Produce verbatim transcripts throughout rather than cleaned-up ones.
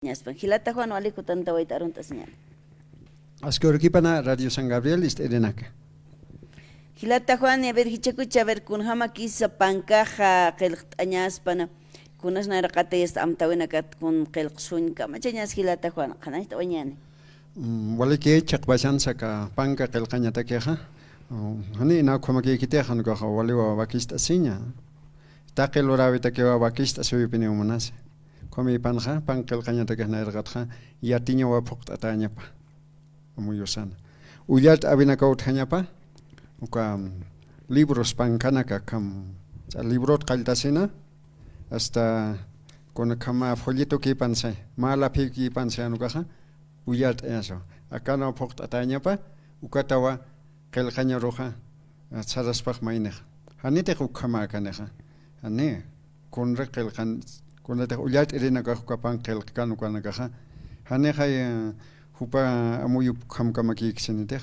Ñaspan. Jilata Juan, wali kutantawayta arunt'asiñäni. Aski urukipana Radio San Gabriel ist'irinaka. Jilata Juan, a ver, jichhakuchi, a ver, kunjamakisa pankaxa qillqt'añaspana, kunas nayraqatayasta amtäwinakat kun qillqsuñ kamachañas, jilata Juan, qhanañcht'awayañäni. Mm, waliki chiqpachansa aka panka qillqañatakixa, mm, jani ina ukhamakïkitixa, jan ukaxa waliwa wakicht'asiña. Taqi luräwitakiwa wakicht'asiwipiniw munasi. Ukhamipanxa, panka qillqañatakix nayraqatxa, yatiñawa phuqt'atäñapa. Amuyusana. Ullart'äwinakaw utjañapa, uka, mm, libros pankanaka akham, ch'a librot qalltasina, hasta kunakhama folletokïpansa, mä laphïkïpansa jan ukaxa, ullart'añasawa. Akanaw phuqt'atäñapa, ukatawa qillqañaruxa, saraspax maynixa. Janitix ukhamäkanixa. Jani, kunri qillqan, kunatix ullart'irinakax uka panka qillqkan ukanakaxa. Janixay, eh, jupa amuyup ukhamkamakïksinitix.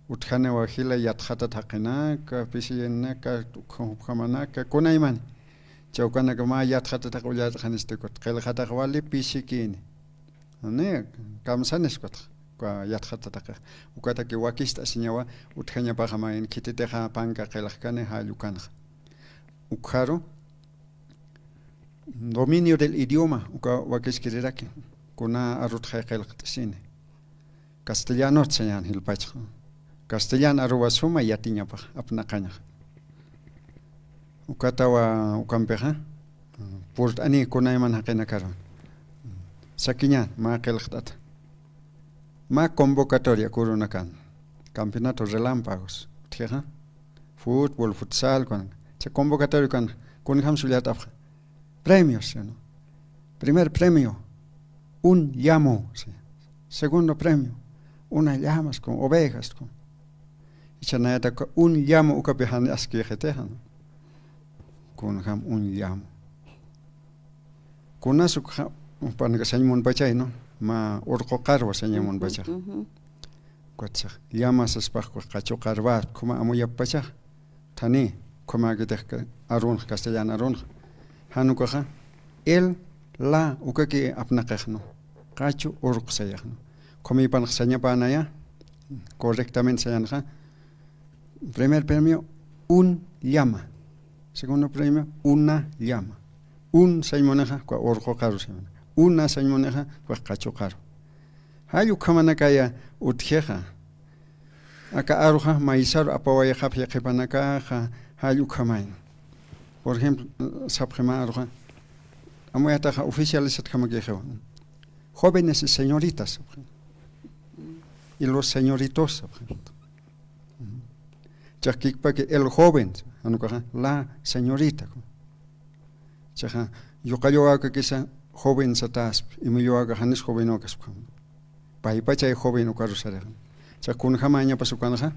Utjaniwa jila yatxatat jaqinaka, pisiyanaka, ukham jupjamanaka, kunaymani. Chawkanaka mä yatxatat jaq ullart'xanisti ukat, qillqatax wali pisikïni. Ni, kamsanis ukatxa, uka yatxatataqix. Ukataki wakicht'asiñawa, utjañapaxa mayn khititixa panka qillqkani jall ukanxa. Ukharu, dominio del idioma, uka wakiskiriraki, kuna arutxay qillqt'asini. Castellanot sañän jilpachxa. Castellan aruwa suma yatiñapax, apnaqañax. Ukatawa ukampixa, purt'ani kunayman jaqinakaru. Sakiñän, mä qillqt'ata. Mä convocatoria kurunakan. Campeonato relámpagos. Utjixa. Fútbol, futsal, kun. Cha convocatoria kan, kunjam sullat'apxa. Premios, ¿no? Primer premio, un llamo, sí. Segundo premio, unas llamas con ovejas, con. Icha nayata un llamo ukapi jan askïxitixa, ¿no? Kunjam un llamo. Kunas ukxa, panka sañ munpachay, ¿no? Mä urqu qarwa sañ munpacha. Ujú, ujú. Ukatsa, llama saspax, qachu qarwa, ukhama amuyappacha. Thani, ukhamäkitix arunx, castellan arunx. Jan ukaxa, él, la, ukaki apnaqix, ¿no? Qachu urqu sayax, ¿no? Ukhamipanx sañapänaya, correctamente sayanxa, primer premio, un llama. Segundo premio, una llama. Un sañ munixa, ukwa urqu qarwa sañ munixa. Una sañ munixa, ukwa qachu qarwa. Jall ukhamanakaya utjixa. Aka aruxa maysaru apawayxapxi qhipanakaxa, jall ukhamayna. Por ejemplo, sapxi mä aruxa, amuyataxa oficialesat ukhamakïxiwa. Jóvenes y señoritas, sapxi. Y los señoritos, sapxi. Chiqkikpaki el joven, jan ukaxa, la señorita. Chiqa, yuqallawakakisa joven satäspa, imillawakax janis joven ukaspam. Paypachay joven ukaru sarixan. Chiqa, kunjamañapas ukanxa,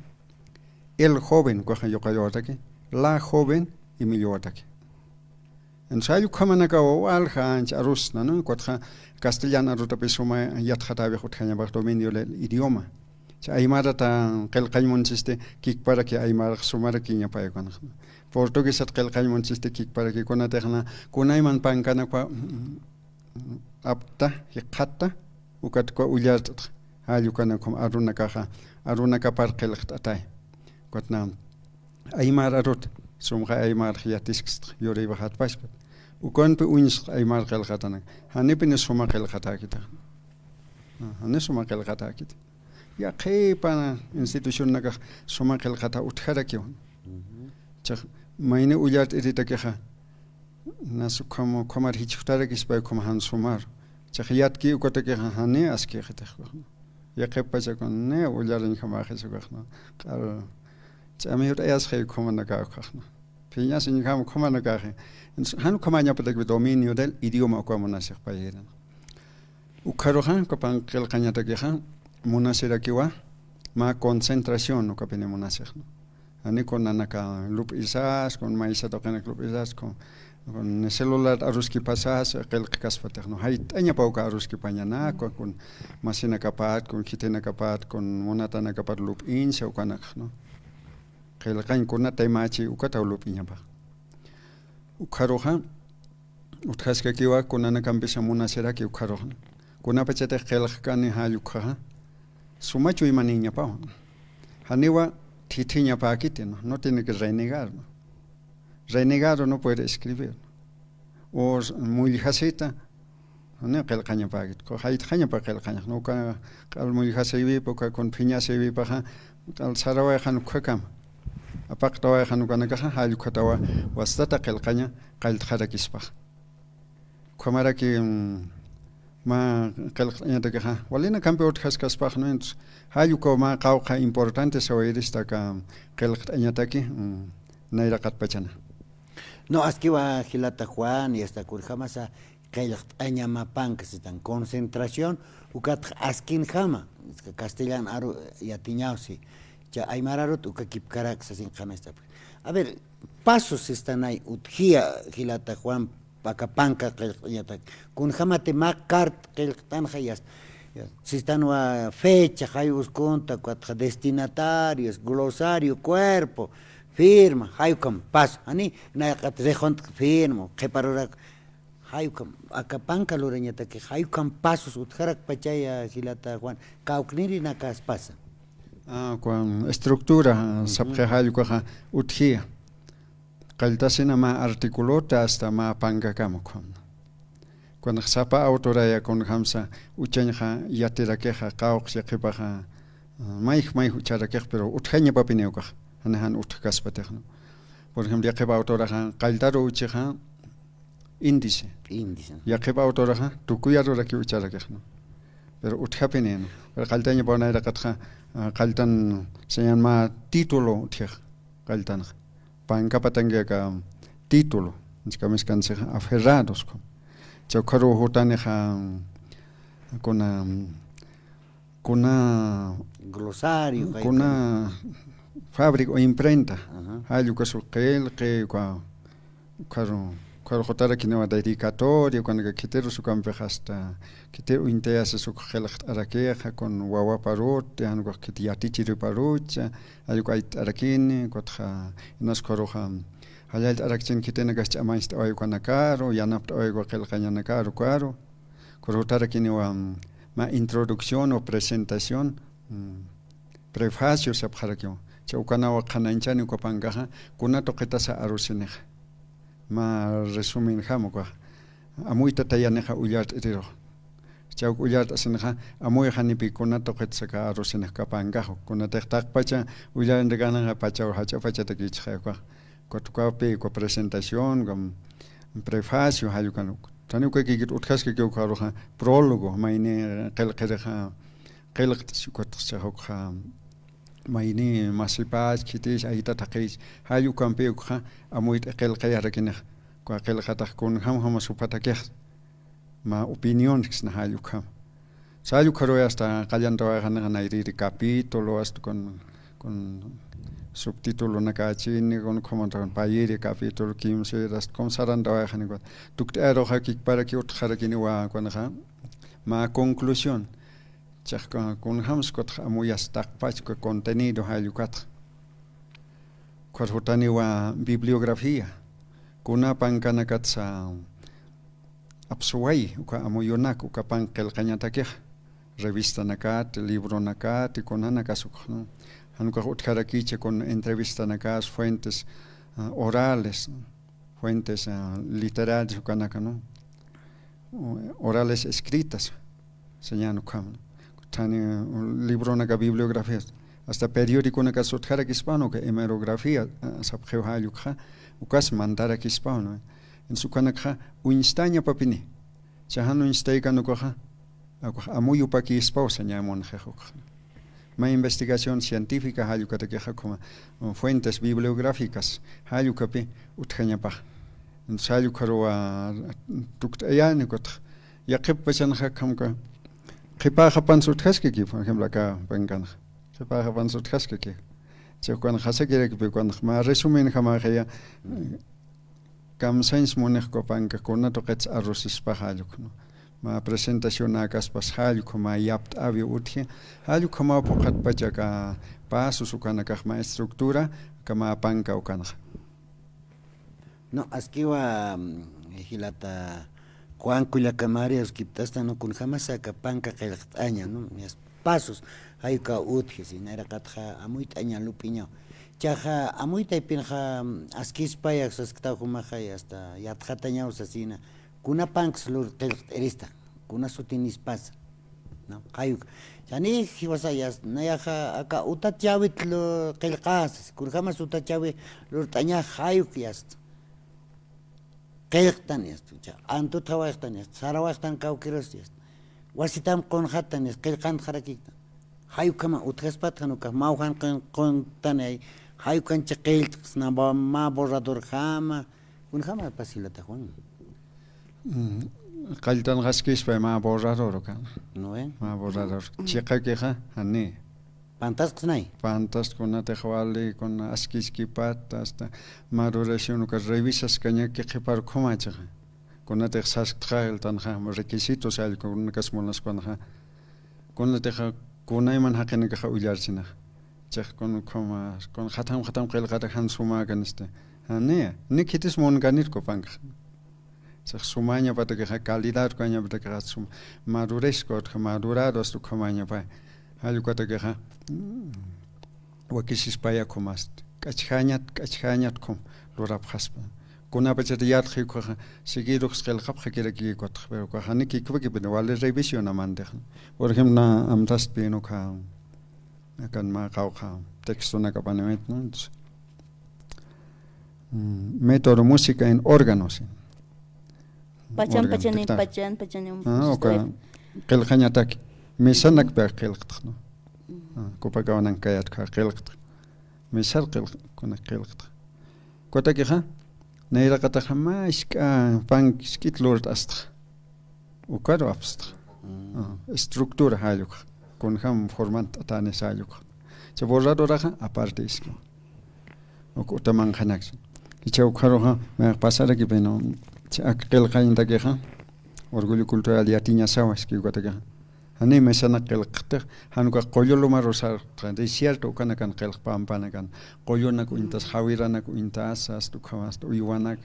el joven ukaxa yuqallawataki, la joven imillawataki. Entonces, jall ukhamanakawa walja ancha arusna, ¿no? Ukatxa castellan arutapi suma yatxatäwix utjañapax dominio del idioma. Cha aymarata qillqañ munchisti kikparaki aymarx sumarakiñapay ukanxa. Portuguesat qillqañ munchisti kikparaki kunatixna, kunayman pankanakwa, mm, apta, jikxatta, ukat ukwa ullart'ta. Jall ukanakwa arunakaxa, arunakapar qillqt'atay. Ukatna, aymar arut, sumxa aymarx yatisksta, yurïpaxatpaspat. Ukanpi uñsx aymar qillqatanak. Janipini suma qillqatäkita. Jani suma qillqatäkita. Yaqhipa institucionnakax suma qillqata utjarakiwan. Ujú. Chiqa, mayni ullart'iritakixa, nas ukham, ukhamar jichhutarakispa ukham jan sumar. Chiqa, yatki ukatakixa jani askïxitix ukaxna. Yaqhippacha kun, ni ullariñjamäxis ukaxna. Q'al, ch'ami jut'ayasxi ukhamanaka ukaxna. Phiñasiñjam ukhamanakaxi. Entonces, jan ukhamañapatakpi dominio del idioma uka munasix payiran. Ukharuxa, uka panka qillqañatakixa, munasirakiwa, mä concentración ukapini munasix, ¿no? Jani kunanaka lup'isas, kun maysa tuqinak lup'isas, kun, kun celular aruskipasas, qillqkaspatix, ¿no? Jayt'añapa uka aruskipañana, kun, kun masinakapat, kun khitinakapat, kun munatanakapat lup'insa ukanakx, ¿no? Qillqañ kunataymachi ukataw lup'iñapa. Ukharuxa, utjaskakiwa kunanakampisa munasiraki ukharuxa. Kunapachatix qillqkani jall ukhaxa, suma chuymaniñapaw. Janiwa thithiñapäkiti, ¿no? No tiene que renegar, ¿no? Renegar no puede escribir, ¿no? O s-, mulljasita, janiw qillqañapäkiti. Uka jayt'xañapa qillqañax, ¿no? Uka q'al mulljasïwipa, uka kun phiñasïwipaxa, q'al sarawayxan ukhakama. Apaqtawayxan ukanakaxa, jall ukhatawa wastata qillqaña qalltxarakispaxa. Ukhamaraki, mm, mä qillqt'añatakixa, walinakampi utjaskaspax, ¿no? Entonces, jall ukaw mä qawqha importante sawayrista aka qillqt'añataki, mm, nayraqatpachana. No, askiwa jilata Juan, y hasta kunjamasa qillqt'aña mä panka sistan concentración, ukatxa askinjama, castellan aru yatiñaw si, cha aymar arut uka kipkarak sasin qhanast'apxi. A ver, pasos sistanay utjiya jilata Juan, aka panka qillqt'añatak. Kunjamati mä carta qillqt'anxa, ya, ya. Sistanwa fecha, jay uskunta, ukatxa destinatarios, glosario, cuerpo, firma, jay ukham paso. Jani nayraqat riqhunt'k firma, qhiparurak, jay ukham, aka panka lurañataki, jay ukham pasos utjarakpachaya jilata Juan. Kawknirinakas pasa. Ah, uka estructura, sapxi jall ukaxa utjiya. Qalltasina mä articulota hasta mä pankakama ukham. Kunx sapa autoraya kunjamsa uchañxa yatirakixa, qawqs yaqhipaxa, mayj mayj ucharakix, pero utjañapapiniw ukax, jani jan utjkaspatix, ¿no? Por ejemplo, yaqhip autoraxa qalltaru uchixa índice. Índice. Yaqhip autoraxa tukuy aruraki ucharakix, ¿no? Pero utjapini, ¿no? Pero qalltañapaw nayraqatxa, ah, qalltan sañan mä título utjix, qalltanxa. Pankapatanki aka título, anchhkamasikansixa aferrados, ¿no? Cha ukharu jutanixa, kuna, kuna glosario, kuna fábrica o imprenta. Ajá. Jall ukasu qillqi, uka, ukharu, ukharu jutarakiniwa dedicatoria, ukanaka khitirus ukampix hasta, khitir uñtayasas uk qillqt'arakixa, kun wawaparuti, jan ukax khiti yatichiriparucha, jall uka ayt'arakini, ukatxa, inas ukharuxa, jallallt'arakchin khitinakas ch'amañcht'away ukanakaru, yanapt'away uka qillqañanakaru, ukaru. Ukharu jutarakiniwa, mm, mä introducción o presentación, mm, prefacio sapxarakiwa. Cha ukanawa qhanañchani uka pankaxa, kuna tuqitasa arusinixa. Mä resumenjama ukaxa. Amuyta tayanixa ullart'irirux. Cha uk ullart'asinixa, amuyxanipi kuna tuqitasa aka arusinix aka pankaxa. Kunatix taqpacha ullarinakanaxa pachaw jach'a pachatakichixay ukaxa. Ukat ukapi, uka presentación, uka prefacio, jall ukan uk. Tani ukakikit utjaskakiw ukharuxa prólogo, mayni qillqirixa, qillqt'si ukatxa ukxa, mayni masipach, khitich, ayta thaqhich, jall ukampi ukxa, amuyt'i qillqiyarakinix, uka qillqatax kunjamjama suphatakix. Mä opinión, jall ukham. Jall ukharuy hasta qallantawayxanixa nayrïri capítulo, hasta kun, kun subtitulonakachini, kun, ukhamatakun payiri capítulo, kimsir, hasta kun sarantawayxani, kun. Tukt'ayaruxa kikparaki utjarakiniwa, kunxa, mä conclusión. Chax kun, kunjams kutx amuyas taqpach uka contenido jall ukatxa. Ukhar jutaniwa bibliografía. Kuna pankanakatsa apsuway, uka amuyunak, uka pank qillqañatakix, revistanakati, libronakati, kunanakas ukx, ¿no? Jan ukax utjarakicha kun entrevistanakas, fuentes, ah, orales, fuentes, ah, literarias, ukanaka, ¿no? Orales escritas, sañan ukham, ¿no? Tani, libronaka, bibliografías, hasta periodiconakas utjarakispan, uka hemerografía, ah, sapxiw jall ukxa, ukas mantarakispaw, ¿no? Entonces, ukanakxa uñstañapapini. Cha jan uñstaykan ukaxa, ukax amuyupakispaw saña munxix ukxa. Mä investigación científica jall ukatakixa ukhama, fuentes bibliográficas jall ukapi utjañapax. Entonces, jall ukharuwa tukt'ayani ukatxa. Yaqhip pachanxa ukham uka qhipäxapansa utjaskaki, por ejemplo, aka pankanxa. Qhipäxapansa utjaskaki. Cha ukanxa sakirakipï, ukanxa mä resumenjamäxiya, kamsañs munix uka panka kuna tuqits arusispax jall ukx, ¿no? Mä presentacionäkaspas jall ukx, mä yapt'äwi utji, jall ukhamaw phuqhatpacha aka pasos ukanakax, mä estructura, aka mä panka ukanxa. No, askiwa, mm, jilata Juan kullaka María uskipt'astan, kunjamasa aka panka qillqt'aña, ¿no? Ñas pasos, jay uka utji, si nayraqatxa amuyt'aña lup'iñaw. Chaxa amuytaypinxa askispaya sasktaw jumaxa, y hasta yatxatañaw sasina, kuna panks lur qillqt'irista, kuna sutinispasa, ¿no? Jay uka. Chani jiwasa yasta, nayaxa aka utat chawit lu qillqasa, kunjamas utat chawi lurt'aña jay uka yasta. Qillqtan yasta, cha, antut jawayxtan yasta, sarawayxtan kawkirus yasta. Wasitam qunxatan yasta, qillqantxarakiktan. Jay ukhama utjaspatxa, uka mawjan qun-, quntanay, jay ukanchi qillqsna, ma, ma borradorjama, kunjama pasilata Juan. Mm, qalltanxaskispa ma borrador ukan. No, eh. Ma borrador. Chiqakixa, jani. Pantasqsnay. Pantaskunatix wali, kuna askiskipat, hasta maduración uka revisaskañaki qhiparu khumachixa. Kunatix sasktxa, qilltanxa, requisitos allku, kunakas munaskunxa. Kunatixa, kunayman jaqinakaxa ullarchinaxa. Chix kun khuma, kun qhatam qhatam qillqata jan sumäkan este. Janiya, ni khitis munkanirku pankaxa. Chix sumañapatakixa, calidad ukañapatakixa sum-, madurez, kutja madurado, hasta ukhamañapay. Jall ukatakixa, mm, wakisispaya khumasti. K'achjañat, k'achjañat khum lurapxaspa. Kunapachat yatxi ukhaxa, seguidox qillqapxakiraki kutja, pero ukhaxa ni kikpakipini, wali revisionamantix. Por ejemplo, na amtastpin ukha, akan mä qawqha textonakapaniwit, ¿no? Entonces, mm, método música en órgano, sí. Pachan, órgano, pachani, teclado. Pachan, pachani, ah, uka, estoy. Qillqañataki. Mesanakpi qillqtxa, ¿no? Mm. Ah, Copacabanankayat ukha qillqtxa. Mesar qillq-, kuna qillqtxa. Ukatakixa, nayraqataxa mä jisk'a pank jisk'it lurt'astxa. Ukaru apstxa. Mm. Ah, estructura jall ukxa. Kunjam formant'atani jall ukxa. Cha borradoraxa aparte iski. Uk utamanqanak. Icha ukxaruxa, mä pasarakipini, cha ak qillqañatakixa, Orgullo Cultural yatiñasawa, iski ukatakixa. Jani mesanak qillqtix, jan uka qullu lumaru sartxa, desierto ukanakan qillq pampanakan, qullunak uñtas, jawiranak uñtas, hasta ukham, hasta uywanak,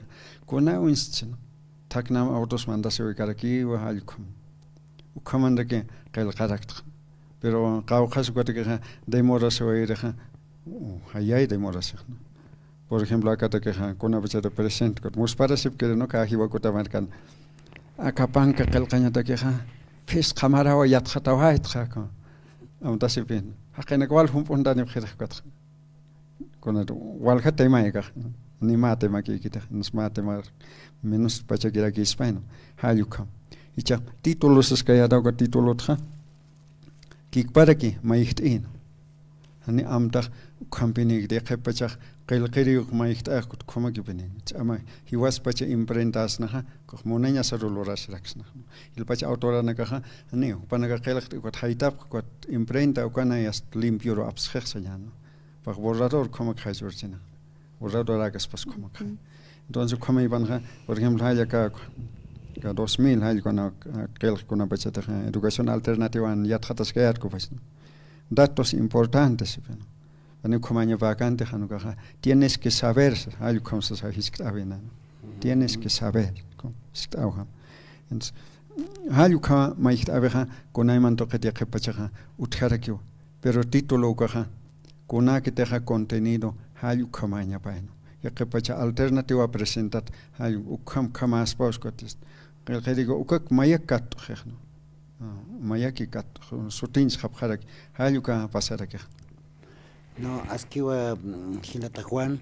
kuna uñschi, ¿no? Thaknam autos mandasiwikarakiwa, jall ukham. Ukhamantaki qillqaraktxa. Pero qawqhas ukatakixa demorasiwayirixa, u, jayay demorasix, ¿no? Por ejemplo, akatakixa, kunapachata presente, kut, musparasipkiri, ¿no? Aka jiwa Cutamarcan, aka panka qillqañatakixa, phisqa marawa yatxatawaytxa, ku. Amtasipin, jaqinak wal jump'untanipxirix, kutxa. Kunat, walja tema ikax, ni mä tema kikitix, ni mä tema, menos pachakirakispa, ¿no? Jall ukham. Icha, título saskayäta uka titulotxa, kikparaki mayjt'in. Jani amtax ukhampinïkti, qhipachax qillqirï uk mayjt'ax kut ukhamakipini. Ch'ama jiwaspacha imprentasnaxa, kux munañasaru lurasiraksnaxa. Jilpacha autoranakaxa, jani, jupanaka qillqt'i kut jaytapx kut imprenta ukana yast limpioru apsxix sañäni. Pax borrador ukhamakxay churchina. Borradorakaspas ukhamakxay. Entonces, ukhamaypanxa, por ejemplo, jall aka, aka dos mil, jall kuna, qillqkunapachataxa, educación alternativan yatxataskayätku, pues, ¿no? Datos importantes, ¿no? Jani ukhamañapäkanti, jan ukaxa, tienes que saber, jall ukham sasa jiskt'awina, ¿no? Tienes que saber, ¿no? Jiskt'awjam. Entonces, jall ukham mayjt'awixa, kunaymanta tuqit yaqhip pachaxa, utjarakiwa. Pero título ukaxa, kunakitixa contenido, jall ukhamañapayna. Yaqhip pacha alternativa presentat, jall ukham ukhamäspaw, uskatist. Qillqiriku ukak mayak katt'uxix, ¿no? Ah, mayaki katt'ux, sutinchxapxaraki, jall uka pasarakix. No, askiwa, mm, jilata Juan,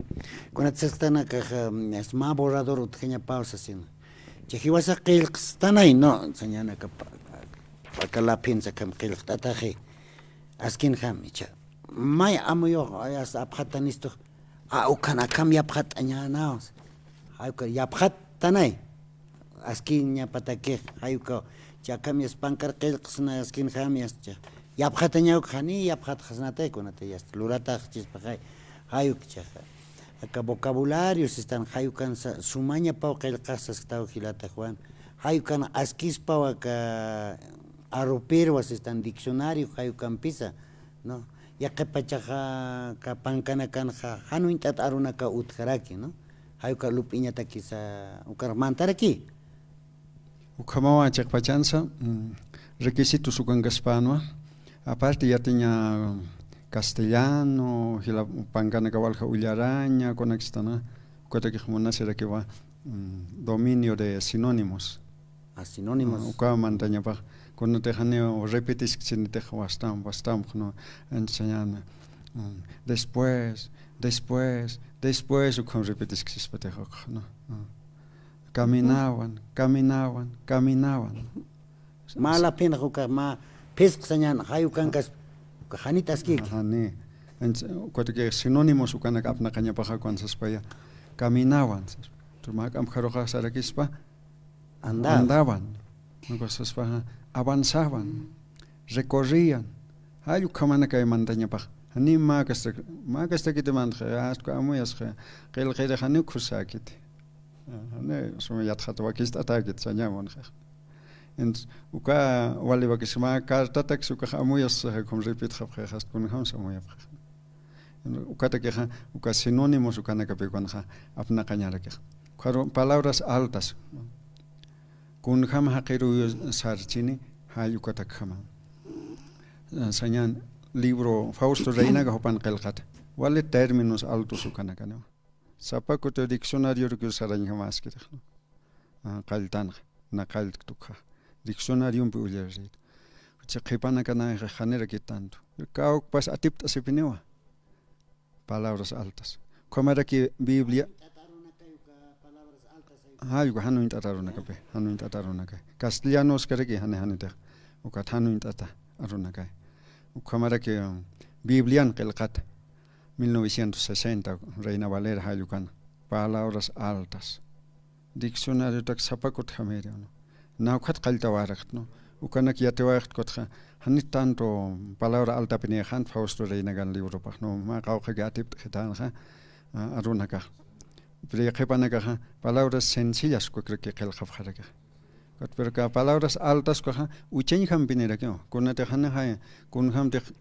kunat sasktanakaxa, mm, es mä borrador utjañapaw sasina. Chay jiwasa qillqstanay, no, sañanaka pa-, aka laphinsa akham qillqt'ataxi. Askinjam, icha. May amuyux, ay, as apxatanistux, a, ukan akham yapxatt'añänaw. Jay uka yapxattanay. Askiñapatakix, jay uka, cha akham yast pankar qillqsna askinjam yast cha. Yapxatañaw uka, jani yapxatxasnatay, kunatay yast luratax chispaxay. Jay uka chaxa. Aka vocabulario sistan, jay ukan sa-, sumañapaw qillqax sasktaw jilata Juan. Jay ukan askispaw aka arupirwa sistan diccionario, jay ukampisa, ¿no? Yaqhip pachaxa, aka pankanakanxa, jan uñt'at arunaka utjaraki, ¿no? Jay uka lup'iñatakisa, ukar mantaraki. Ukhamawa chiqpachansa, mm, requisitos ukankaspänwa. Aparte, yatiña castellano, jila pankanaka walja ullaraña, kunakistana, ukatakix munasirakiwa, mm, dominio de sinónimos. Ah, sinónimos. Ah, uka mantañapax, kunatix janiw repetiskchinitix wastam, wastam, ¿no? Entonces, ya, mm, después, después, después, ukham repetiskchispatix, ¿no? Ah. Caminaban, caminaban, caminaban. Mä laphinxa uka mä phisqa sañäni, jay ukankas, uka janit askïki. Ajá, ni. Entonces, ukataki sinónimos ukanak apnaqañapaxa ukan saspaya. Caminaban, sas. Entonces, mä k'amjaruxa sarakispa, andaban. Andaban. Ukax saspaxa, avanzaban, recorrían. Jay ukhamanakay mantañapax. Jani mä kasta, mä kastakiti mantaxa, ya, uka amuyasxa, qillqiri jani ukhusäkiti. Ajá, ne, suma yatxata wakicht'atäkit sañämunxa. Entonces, uka wali wakisma cartatakis ukax amuyas, ukham repitxapxi, hasta kunjams amuyapxi. Ukatakixa, uka sinónimos ukanakapi ukanxa apnaqañarakixa. Ukharu palabras altas. Kunjam jaqiruyu sarchini, jay ukatakjama. Sañan libro Fausto Reynaga jupan qillqata. Wali términos altos ukanakaniwa. Sapa kuti diccionariorukiw sarañjamäskitix, ¿no? Ah, qalltanxa, na qalltktukxa. Diccionariompi ullarirït. Uchi qhipanakanayxa janirakit tanto. Kawkpas atipt'asipiniwa. Palabras altas. Ukhamaraki Biblia. Jay, uka jan uñt'ata arunakapi, jan uñt'ata arunakay. Castellano uskaraki jani janitix. Ukat jan uñt'ata arunakay. Ukhamaraki, um, Biblian qillqata. Mil novecientos sesenta, Reina Valera jay ukan, palabras altas. Diccionariotak sapa kutjamiri, ¿no? Nawkhat qalltawarakt'ni, ¿no? Ukanak yatiwayxtkutxa, jani tanto palabra altapinïxän Fausto Reynagan libropax, ¿no? Mä qawqhaki atipt'xitanxa, a, arunakax. Pero qhipanakaxa, palabras sencillas ukakraki qillqapxarakixa. Pero uka palabras altas ukaxa, uchañjampinirakiwa. Kunatix jani jay, kunjamtix,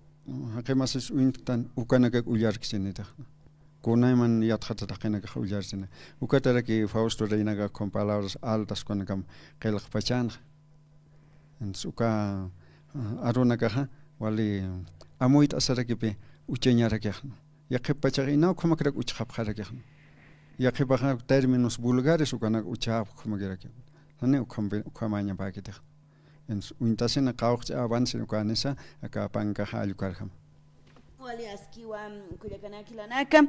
jaqimasis uñt'tan ukanakak ullarkchinitix. Kunayman yatxata taqinakax ullarchini. Ukataraki Fausto Reynaga ukham palabras altas ukanakam qillqpachanxa. Entonces, uka, ah, arunakaxa, wali amuyt'asarakipi uchañarakixna. Yaqhip pachax ina ukhamakrak uchxapxarakixna. Yaqhipaxa términos vulgares ukanak uchhäpxamakiraki. Jani ukhampi, ukhamañapäkitix. Entonces, uñtasina qawqchi avance ukanisa, aka panka jay ukarjam. Wali askiwa, kullakanak jilanaka,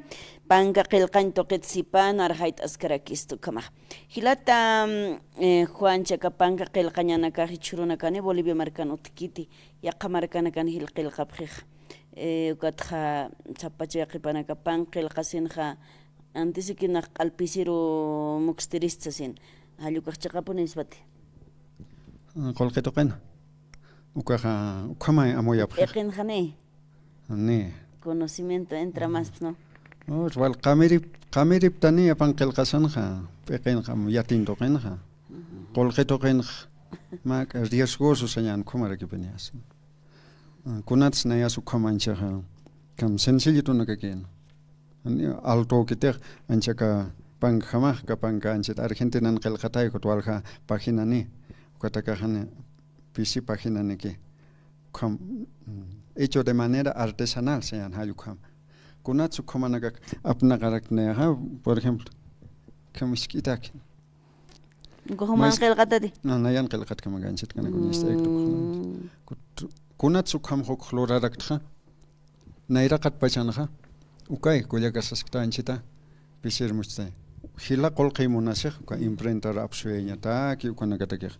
panka qillqañ tuqit sipan arjayt'askarakistu ukhamax. Jilata, mm, eh, Juanchi, aka panka qillqañanakax jichhürunakani Bolivia markan utjkiti, yaqha markanakan jil qillqapxix. Eh, ukatxa sapacha yaqhipanaka panka qillqasinxa, antisiki nax q'al pisiru mukstiristsasina. Jall ukax chiqapunïspati. Qullqi tuqina. Ukaxa, ukhamay amuyapxi. P'iqinxani. Ni. Conocimiento entra más, ¿no? Ur, wal qamirip, qamiriptani apan qillqasanxa, p'iqinxa, yatin tuqinxa. Ujú. Qullqi tuqinxa, mä riesgoso sañan ukhamarakipiniyas. Ah, kunats nayas ukham anchaxa, kam sencillitunakakïna. Altokitix anchaka pankjamax, aka panka anchit Argentinan qillqatay, ukat walja paginani, ukatakaxani pisi paginaniki. Ukham, mm, hecho de manera artesanal, sañan jall ukham. Kunats ukhamanakak apnaqaraknïxa, por ejemplo, ukham isk'itäki. Uka juman qillqatati. Na, nayan qillqatkama anchit kana kunista. Mm. Kut-, kunats ukham jukx luraraktxa. Nayraqat pachanxa. Ukay, kullaka saskta anchita. Pisir muchtay. Jila qullqiy munasix, uka imprentar apsuyañataki, ukanakatakix.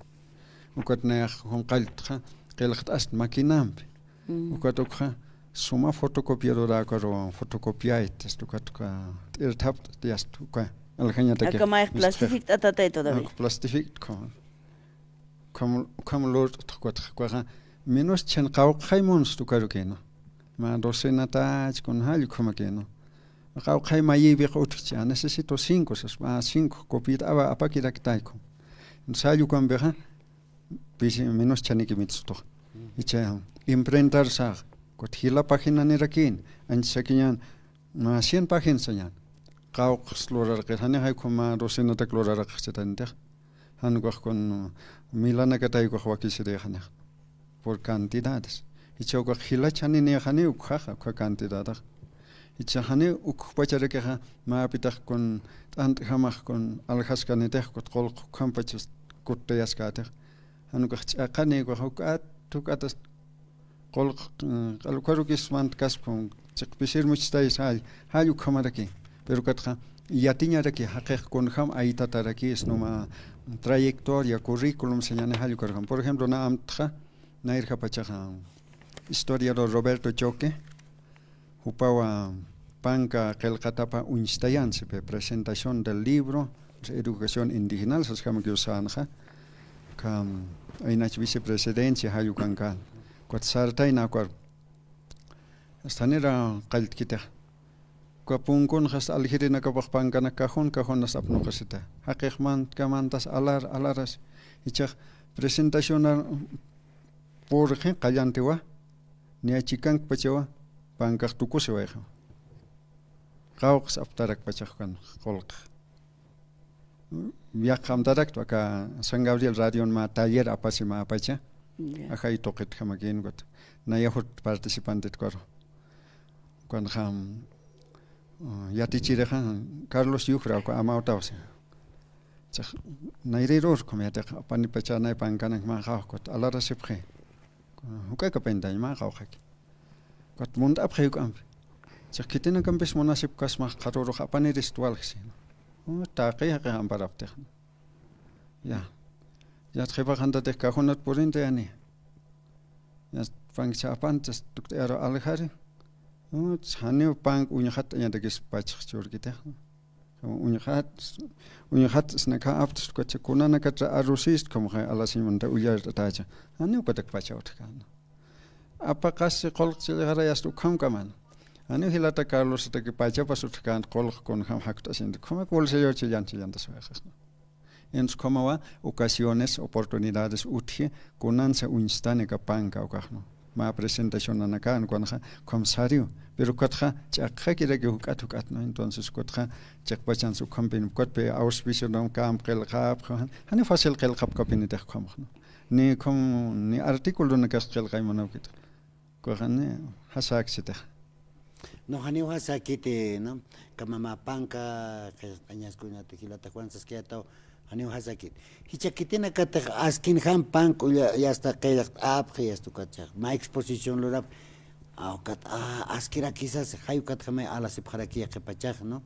Ukat nayax jumqalltxa, qillqt'ast maquinampi. Mm. Ukat ukxa, suma fotocopiadora ukaru fotocopiayt, ukat uka t'irthapt'at, uka aljañataki. Aka mayx plastifikt'atatay todavía. Aka plastifikt'ku. Ukham, ukham lurt'tx ukat ukaxa, menos chhan qawqxay munst ukarukïna. Mä docenatach kun jall ukhamakïna. Qawqxay mayïpix utjchi, necesito cinco, sas, mä cinco copiat awa apakiraktayku. Jall ukampixa, pisi, menos chhaniki mitstux. Icha, imprentar sax, ukat jila paginanirakïn, anchis sakiñan, mä cien páginas sañan. Qawqs lurarqir, jani jay ukham mä docena tak luraraqxchitanitix. Jan ukax kun milanakatay ukax wakisirïxanix. Por cantidades. Jichha ukax jilachani niyxani ukjaxa, ukja cantidadax. Jichhaxani ukjpacharakixa, mäpitax kun t'ant'jamax kun aljaskanitix, kut qullq ukjampachas kuttayaskätix. Jan ukax ch'aqani ukax juk'at, juk'atas qullq, eh, q'al ukharukis mantkaspa, chiqpisir muchistaysa, jall, jall ukhamaraki. Pero ukatxa yatiñaraki, jaqix kunjam aytataraki, sino mä trayectoria, currículum sañäni jall ukarjam. Por ejemplo, na amtxa, nayrjapachaxa, historiador Roberto Choque, jupawa panka qillqatapa uñstayan, sipï, presentación del libro, educación indígena, sasjamakiw sänxa, kam, aynach vicepresidencia, jall ukankan. Ukat sartayna ukaru. Astanira qalltkitix. Uka punkunxa hasta aljirinakapax pankanak cajón, cajonas apnuqasita. Jaqix mantkamantas alar, alaras. Jichhax presentacionar purxi qallantiwa, niya chikankpachawa, pankax tukusiwayxa. Qawqhas aptarakpachax ukan qullqix. Yaqha amtaraktwa aka San Gabriel Radion mä taller apasi mäpacha. Ya. Ajay tuqitjamakïn ukat. Naya jut participantit ukaru. Ukanxa, mm, yatichirixa, Carlos Yujra, uka Amawtaw, si. Chax, nayrirur, ukham yatiq, apanipacha nay pankanak mä qawqhat, alarasipxi. Juk'akapintañ mä qawqhaki. Ukat munt'apxi juk'ampi. Chax, khitinakampis munasipkasmax qharürux apanirist walj, si. Taqi jaqix amparaptix. Ya. Yat qhipa qhantatix cajonat purintayani. Ya, panka chhapanta tukt'ayaru aljari. Uts, janiw panka uñxatt'añatakis pachax churkitix. Uñxat, uñxat snakha aptis, ukacha kunanakatra arusist, ukhamaxa alasiñmanta ullart'atacha. Janiw ukatak pacha utjkän. Apaqasi qullq chillxaray asta ukhamkaman. Janiw jilata Carlosataki pachapas utjkän qullq kunjam jakt'asinti. Ukhamak bolsillo chillan chillantas wayxasna. Entonces, ukhamawa ocasiones, oportunidades utji, kunansa uñstani aka panka ukaxnu. Mä presentacionanakan ukanxa, ukham sariw. Pero ukatxa, ch'aqjakiraki juk'at juk'at, ¿no? Entonces, ukatxa, chiqpachansa ukhampin, ukatpi auspicio, ¿no? Kamp qillqapxi, jani fácil qillqapkapinitix ukhamxa, ¿no? Ni ukham, ni articulonakas qillqañ munapkiti. Ukaxani, jasäksitix. No, janiw jasäkiti, ¿no? Kama mä panka, qillqt'añas kunati jilata Juan saskayätaw, janiw jasäkiti. Jichha khitinakatix askinjam panka ulla, yasta qillqt'apxi, yasta ukatchax. Mä exposición lurapxi. A, ukat, a, askirakisas, jay ukatjamay alasipxaraki yaqhipachax, ¿no?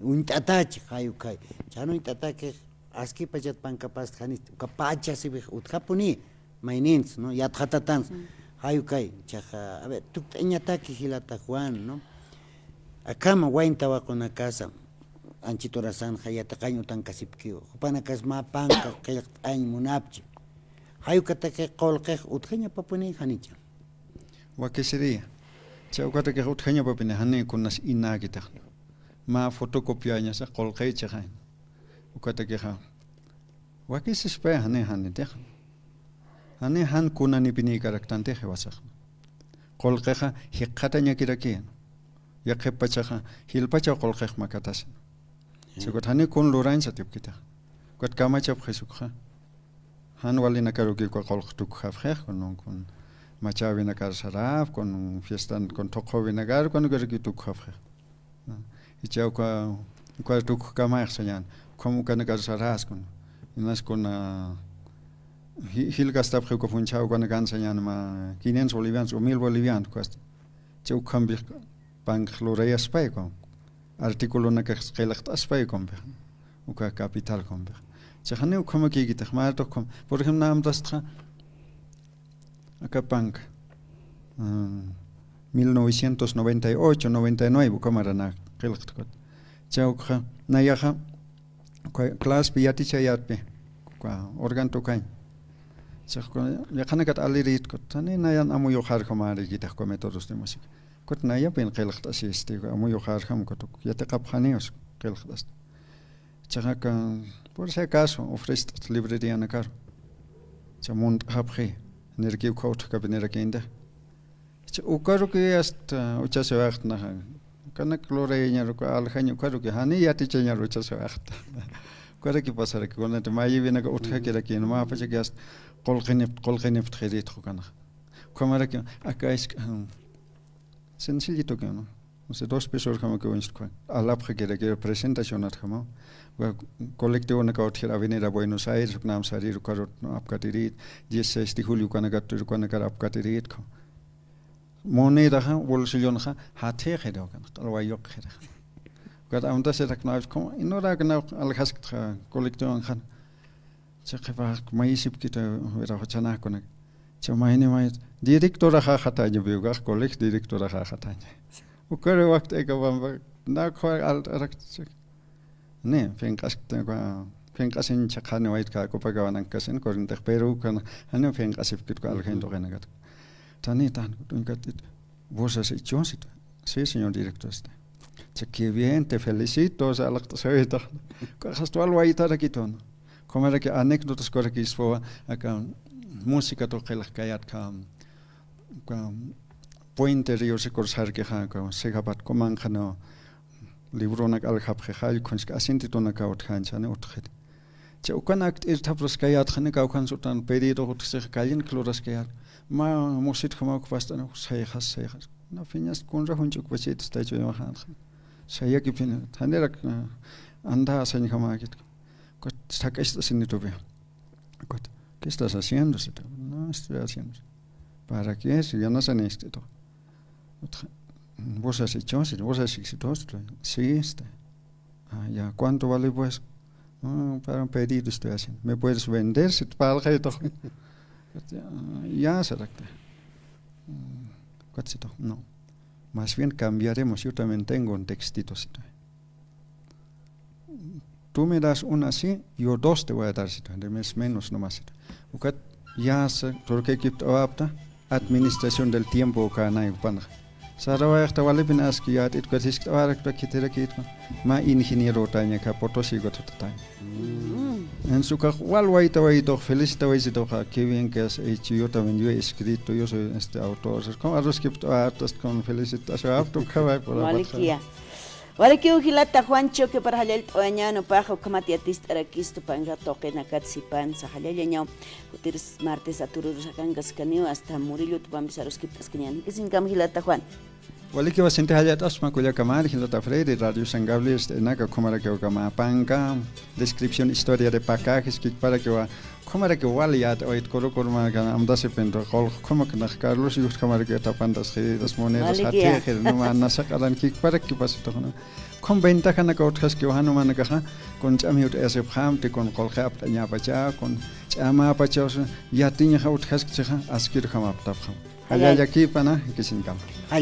Uñt'atachi, jay ukhay. Chhan uñt'atakix, askipachat pankapasti janist, uka pacha sipix utjapuni, maynints, ¿no? Yatxatatans. Mm. Jay ukay, chaxa, a ver, tukt'añataki jilata Juan, ¿no? Akhama waynta wakunakasa, anchit urasanxa yatiqañ utankasipkiw. Jupanakas mä panka qillqt'añ munapchi. Jay ukataki qullqix utjañapapuni janicha. Wakisiriya. Cha ukatakix utjañapapini jani kunas inäkitix. Mä fotocopiañasa qullqichixañ. Ukatakixa. Wakisispay jani janitix. Jani jan kunanipinïkaraktantix jiwasax. Qullqixa jikxatañakiraki. Yaqhip pachaxa jilpachaw qullqix makatasi. Ukat jani kun lurañ satipkitix. Ukat kamachapxis ukxa. Jan walinakaruki uka qullq tukjapxix, kun, kun machäwinakar sarap, kun fiestan, kun thuqhüwinakar, ukanakaruki tukjapxix. Jichha uka, uka tukjkamayx sañäni. Ukham ukanakar saräs kun. Inas kun, ah, ji-, jil gastapxi uka phunchha ukanakan sañäni mä quinientos bolivianos o mil bolivianos gasta. Cha ukhampix pankx lurayaspay kun. Articulonakax qillqt'aspay ukhampix. Uka capital ukhampix. Cha janiw ukhamakïkitix, mä tuqham. Por ejemplo, na amtastxa, aka panka, mm, mil novecientos noventa y ocho, noventa y nueve, uka maranak qillqt'kut. Cha ukxa, nayaxa, uka clasepi yatichayätpi, uka órgano tukañ. Cha uka, yaqhanakat alirïtkut, jani nayan amuyuxarjamärïkitix uka métodos de música. Ukat nayapin qillqt'asisti, uka amuyuxarjam, ukat uk yatiqapxaniw qillqt'asti. Chaxa, por si acaso, ofrect'at librerianakaru. Cha munt'xapxi, nirki ukxa utjkapinirakïnti. Cha ukaruki hasta uchasiwayxta naxa. Kanak lurayañar uka aljañ ukaruki, jani yatichañar uchasiwayxta. Ukaraki pasaraki, kunati mayiwinaka utjakiraki, numäpachaki hasta qullqinipta, qullqinipta qirïtxa ukanxa. Ukhamaraki, aka isk'a, sencillito que, ¿no? O sea, dos pesos jama que uñstkwa. Alapxakiraki presentacionatjama. Wa-, colectivonaka utjir Avenida Buenos Aires, uknam sarir, ukarut, ¿no? Apkatirït, dieciséis de julio ukanakatut, ukanakar apkatirït, ¿no? Monedaxa, bolsillonxa, jathiqiri ukan, q'alwayuqiri. Ukat amtasirak, ¿no? Como, inorak, ¿no? Aljasktxa, colectivonxa. Chiqipax mayisipkita wiraxuchanakunak. Cha mayni may directoraxa jataña, biugax colegio directoraxa jataña. Ukari wakt'aykapampa, nakhu alt'arakta chik. Ni, phinq'askta, phinq'asiñ chhaqhani wayt'ka Copacabanankkasin, corrientix, pero ukan, jani phinq'asipkit uka aljayna tuqinakat. Tani, tan, uñkatit, ¿vos has hecho? Sí, señor director, este. Cha, qué bien, te felicito, o sea, alaqt'asawaytax. Ukhaxasta wal waytarakitun. Ukhamaraki anécdotas kurakispawa, aka música tuqilax kayätka, aka Puente Río Seco sarkixa, aka Cejapat kumanxa, ¿no? Libronak aljapxi, jall kunchka asientitunaka utjänchani utjxiri. Cha ukan akt'irthapras kayätxani, kawkhan sutan pedido utjsix, callenk luraskayät. Mä musitjamaw ukpast'ani, sayxas, sayxas. Na phiñas kunra junch'ukpachit, está hecho imaxänxa. Sayakipini, janirak, eh, anda sañjamäkit. Ukat sak'acht'asinitupi. Ukat, ¿qué estás haciendo? Sita. No estoy haciendo. ¿Para qué? Si yo no sé ni escrito. Utja, ¿vos has hecho? Sita, ¿vos has escrito? Sita. Sí, este. Ah, ya. ¿Cuánto vale, pues? Ah, para un pedido estoy haciendo. ¿Me puedes vender? Sita, parlxaytux. Ah, ya, sarakta. Mm, ukat sita, no. Más bien cambiaremos. Yo también tengo un textito, sita. Tú me das una así, yo dos te voy a dar, sita, de mes menos nomás, sita. Ukat yäsa, turkikipt'awapta, administración del tiempo ukanay jupanxa. Sarawayxta walipin aski yät'it, ukat jiskt'awarakta khitirakïtwa, mä ingenierotaña, aka Potosí ukat jutataña. Entonces ukax wal waytawaytux, felicitawaychituxa, qué bien que has hecho, yo también, yo he escrito, yo soy este autor. Como arruskipt'awapta, con felicitasiwapta, ukhamay purapatxa. Walikiya. Walikiw jilata Juancho, que para jallallt'awañäni jupax, ukhamat yatist'arakistu jupanka tuqinakat sipansa, jallallañaw, kutiris martes atururus akankaskaniw, hasta Murillo tupampis aruskipt'askañäni. Jikisiñkam jilata Juan. Walikiwa sinti jallat'asma kullaka Mari, jilata Freddy, Radio San Gabriel, este, inaka, ukhamarakiw aka mä panka, descripción historia de Pacajes, kikparakiwa, ukhamarakiw wal yät'awayt, kuru kuru mä amtasipintu, qullq ukhamaknax Carlos, yujt ukhamarakiw tapantas, jidas monedas, walikiya, jathiqir, numa, nasa q'alan kikparak kipasituxna. Ukham ventajanaka utjaskiwa, jan jumanakaxa, kun ch'am jiwt'ayasipxamti, kun qullqi apt'añäpacha, kun ch'amäpacha, o sea, yatiñxa utjaskchixa, askirjam aptapxam. Jallalla. Jallallakïpana, jikisiñkama.